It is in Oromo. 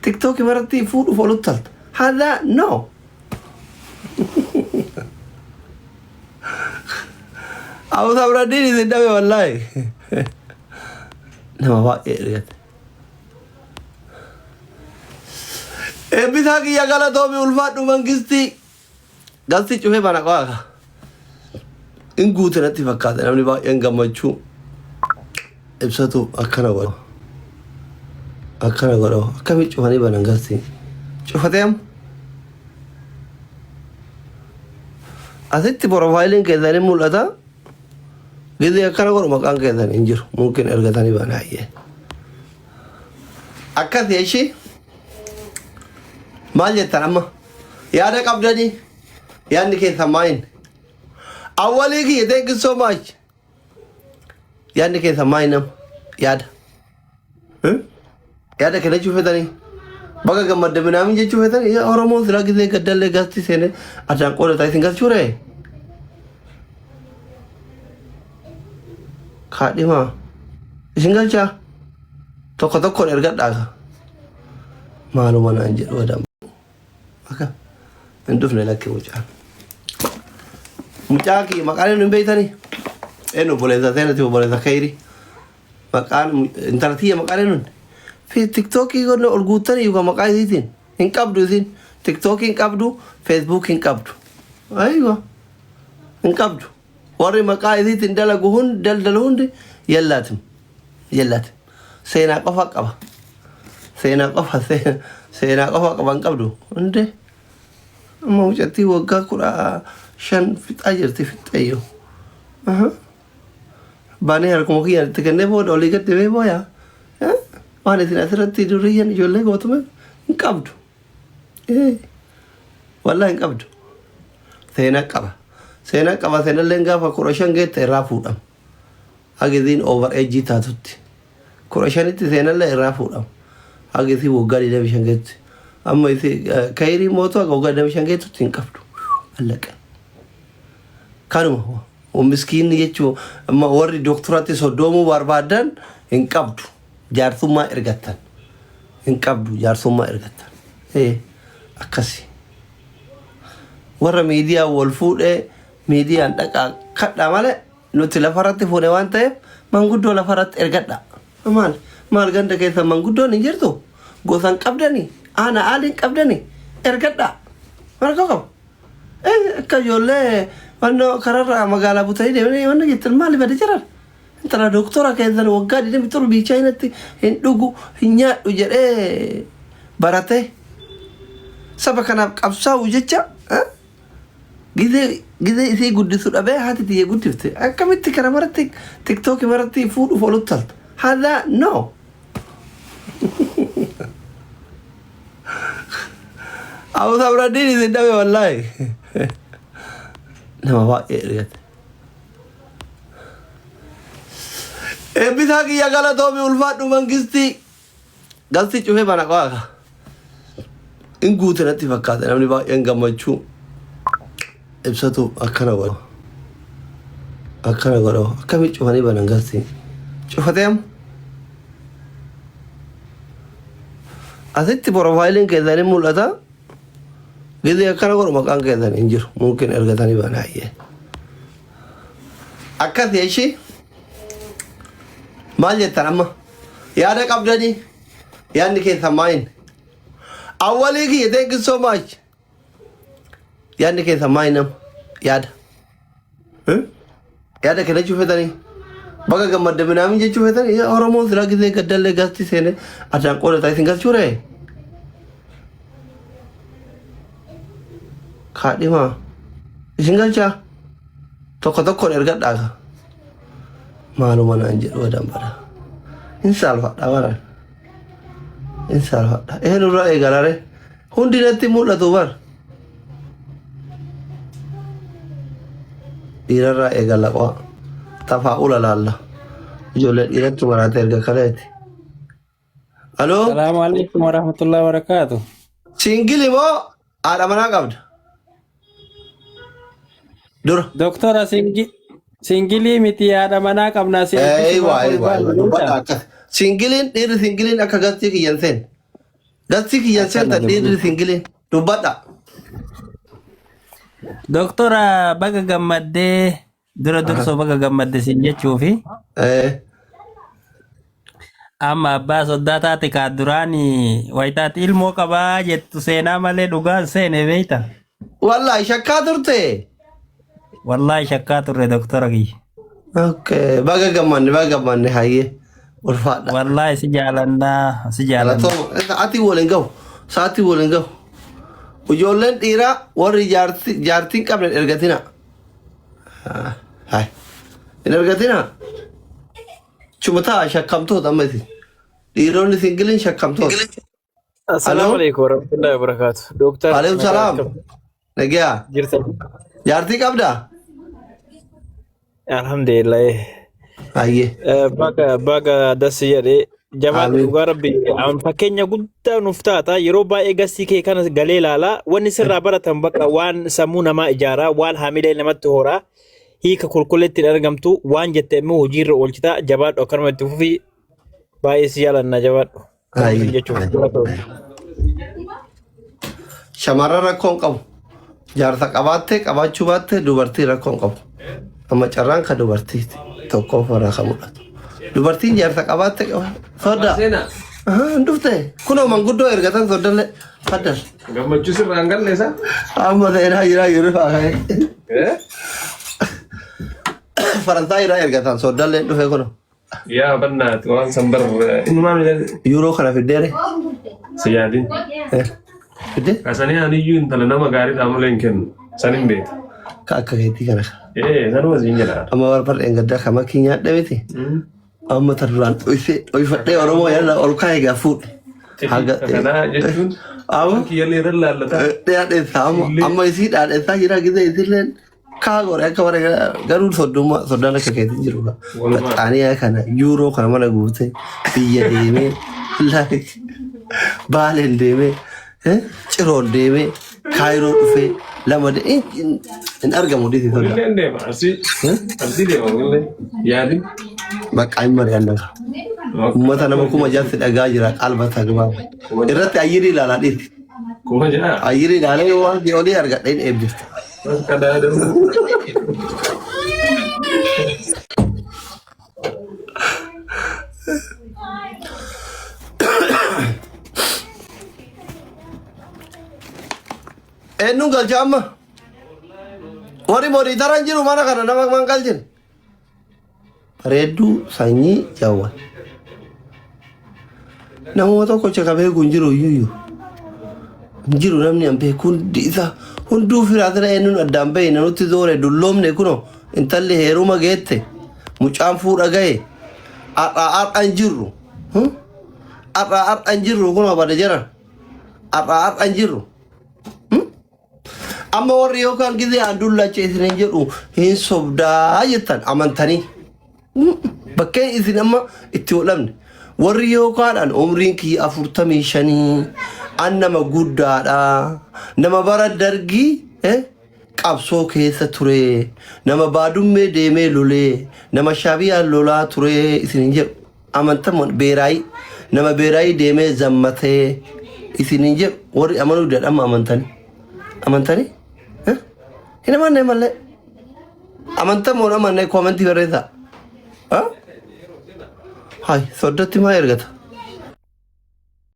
Tiktookii irratti fuudhuuf olutti talta. Haadha no. Abu Sabraddiin isin dhabe wallaahi. Nama baay'ee ergate. Eebbisaa kiyya galatoomi ulfaadhu mangistii. Galti cufee bana qo'aa. In guute natti fakkaata namni baay'een gammachuu ibsatu akkana godha. Akkana godha. Akkamitti cufanii banan galti? Cufatee amma? Asitti porofaayiliin keessan hin mul'ata. Gizee akkana godhu maqaan keessan hin jiru. Mumkin ergatanii banaayyee. Akkasi ishii maal jettan amma? Yaada qabdanii? Yaadni keessan maayin? Awwalii kiyya thank you so much. Yaadni keessan maayin nama? Yaada. Hmm? Yaada kennachuu fetanii? Baga gammadde minaamin jechuu fetanii? Yaa Oromoon silaa gisee gaddallee gasti seenee addaan qoodataa isin galchuu ree? Kaadhimaa. Isin galchaa? Tokko tokkoon ergadhaa ka. Maaluma naan jedhu adam. Akka hin dhufne lakki mucaan. Mucaa kiyya maqaan eenyu hin beektanii? Eenyu obboleessa seenati obboleessa keeyri. Maqaan intala tiyya maqaan eenyuun? Fi tiktookii godhe ol guuttanii yookaan maqaa isiitiin hin qabdu isiin. Tiktookii hin qabdu, feesbuukii hin qabdu. Aywa hin qabdu. Warri maqaa isiitiin dalagu hundi daldalu hundi yallaatim. Yallaatim. Seenaa qofa qaba. Seenaa qofa seenaa qofa qaba hin qabdu. Hundi amma mucattii waggaa 15 fixaa jirti fixxeeyyuu. Baanee harkuma kiyyaan itti kennee booda olii gad deemee booya. Waan isin asirratti durriyyeen ijoollee gootume hin qabdu. Wallahi hin qabdu. Seenaa qaba. Seenaa qaba seenalleen gaafa 15 geette irraa fuudhama. Haga isiin over age taatutti. 15tti seenallee irraa fuudhama. Haga isiin waggaa 25 geetti. Amma isii kayrii mootu haga waggaa 25 geettutti hin qabdu. Allaqa. Kanuma miskiinni jechuun amma warri doktoratti soddoomuu barbaadan hin qabdu. Jaarsummaa ergattan. Hin qabdu jaarsummaa ergattan. Ee akkasi. Warra miidiyaa wal fuudhee miidiyaan dhaqaa kadhaa malee nuti lafarratti fuune waan ta'eef manguddoo lafarratti ergadha. Maal maal ganda keessa manguddoon hin jirtu gosa hin qabdani aana aali hin qabdani ergadha. Rakkoo qaba. Akka ijoollee wannoo kararraa magaalaa butanii deemanii wanna jettan maali bada jiran. Intala doktora keessan waggaa 27 biyya Chaayinaatti hin dhugu hin nyaadhu jedhee baratee saba kanaaf qabsaa'u jecha gizee gizee isii guddisu dhabee haati tiyya guddifte akkamitti kana maratti tiktookii maratti fuudhuuf olutti talta haadha no. Abu Sabraddiin isin dhabe wallaahi. Nama baay'ee ergate. Eebbisaa kiyya galatoomi ulfaadhu mangistii. Galti cufee bana qo'aa. In guute natti fakkaata namni baay'een gammachuu ibsatu akkana godha. Akkana godha. Akkamitti cufanii banan galti? Cufatee amma? Asitti porofaayiliin keessan hin mul'ata. Gizee akkana godhu maqaan keessan hin jiru. Mumkin ergatanii banaayyee. Akkasi ishii maal jettan amma? Yaada qabdanii? Yaadni keessan maayin? Awwalii kiyya thank you so much. Yaadni keessan maayin amma? Yaada. Yaada kennachuu fetanii? Baga gammadde minaamin jechuu fetanii? Yaa Oromoon silaa gizee gaddallee gasti seene addaan qoodataa isin galchuu ree? Kaadhimaa. Isin galchaa? Tokko tokkoon ergadhaa ka. Maaluma naan jedhu wadan bada. Hin saalfadha baran. Hin saalfadha. Eenyurraa eegala ree? Hundi natti mul'atu bar. Dhiirarraa eegalla qo'a. Tafaa'ula laalla. Ijoollee dhiiratti maraate erga kaleeti. Aloo? Salaamu alaikum warahmatullahi wabarakatuh. Siingili moo haadha manaa qabda? Dura. Doktora singilii miti haadha manaa qabnaa si Eeywa eebbisumaaf ol eeywa baanu eeywa dubbadha beektaa? akkas. Siingiliin dhiirri siingiliin akka gastii kiyyan seen. Gastii kiyyan Akkana seentan dhiirri dubbii. singiliin dubbadha. Doktora baga gammaddee dura dursoo baga gammadde sin jechuufi amma abbaa soddaa taate kaa duraani wayitaati ilmoo qabaa jettu seenaa malee dhugaan seene beeyta. Wallaahi shakkaa turte. Wallaahi shakkaa turre doktora kiyya. Okay, baga gammanne baga gammanne hayyee ulfaadha. Wallaahi si jaalannaa si jaalanna. Galatooma ati waliin gahu sa'aatii waliin gahu. Ijoolleen dhiiraa warri jaartii hin qabne hin ergatina. Hai. Hin ergatina. Chuma ta'a shakkamtoota amma isin. Dhiironni singiliin shakkamtoota. Assalaamu Aloo? alaikum warahmatullahi wabarakatuh. Dooktar Waalaikum nagaa salaam. akkam Nagaa. jirtan? Jaartii qabdaa? Alhamdulillah. Hayyee. Baga baga dasi jedhee jabaadhu Amiin. dhugaa rabbi an fakkeenya guddaa nuuf taata yeroo baay'ee gasii kee kana galee ilaalaa wanni sirraa baratan bakka waan sammuu namaa ijaaraa waan haamilee namatti horaa hiika qulqulleetti hin argamtu waan jette immoo hojiirra oolchita jabaadhu akkanuma itti fufii baay'ee si jaalanna jabaadhu kanuma Hayyee. jechuuf. Shamarran rakkoo hin qabu. Jaarsa qabaattee qabaachuu baattee dubartii rakkoo hin qabu. Amma carraan kan dubartiiti. Tokkoof irraa kan mul'atu. Dubartiin jaarsa qabaattee qaba. Soddaa. Seenaa. Hin dhufte. Kunoo manguddoo ergatan soddallee. Faddal. Gammachuu sirraa hin galle isa? Amma seenaa jiraa jiru faaka'e. Eh? Faransaay irraa ergatan soddallee dhufe kunoo. Yaa bannaati waan san bar innumaa miidhagde. Yuuroo kana fiddeere. Si yaadin. Fiddee. Kasanii aniyyuu intala nama gaariidhaa malee hin kennu. San hin beektu. Ka akka keetii kana. Ee sanuma siin jedha. Amma barbarreen gaddaa kan makkii nyaadhe miti. Amma ta duraan dhoysee dhoyfadhee Oromoo yalla ol kaa'ee gaa fuudhe. Haga Kanaa jechuun amma kiyyallee irra laallata. dhaadheessaa amma amma isii dhaadheessaa jira gisee isiilleen kaa godhe akka bara garuu soddummaa soddaan akka keetii jiru. Walumaa. Xaaniyaa kana yuuroo kana mana guutee biyya deemee like baaleen deemee ciroon deemee kaayiroo dhufee lama hin argamu dhisi sodaa. Kunillee deema. Arsii arsii deema kunillee yaadin. Bakka hin mari'anna. Uummata nama 6000 dhagaa jira qalbata gabaaba. Irratti ayyirii ilaalaa dhiisi. 6000. Ayyirii ilaalee waan olii argadheen eebbifta. Bakka daaduu. Eenyuun galcha amma? Warri moniitaran jiru mana kana nama man galchine. Bareedduu sanyii jawwal. Namuma tokko ka beeku hin jiru iyyuu. Hin jiru namni an beeku hundi isaa hunduu firaatira eenyuun addaan bahe nutti zoore dulloomne kunoo intalli heeruma geette mucaan fuudha gahe har'aa har'a hin jirru. Har'aa har'a hin jirru kunoo bada jiran. Har'aa har'a hin jirru. Amma warri yookaan gizee aan dullacha isin jedhu hin sobdaa jettan amantanii. Bakkeen isin amma itti hodhamne. Warri yookaan an umriin kiyya 45 an nama guddaadha. Nama bara dargii qabsoo keessa ture. Nama baadummee deemee lolee. Nama shaabiyaan lolaa ture isin hin jedhu. Amantamoon beeraayii. Nama beeraayii deemee zammatee isin hin jedhu. Warri amanuu didan amma amantanii. Amantanii? Hin amanne malee. Amantamoon amanne koomentii barreessaa. Hai, soddatti maa ergata?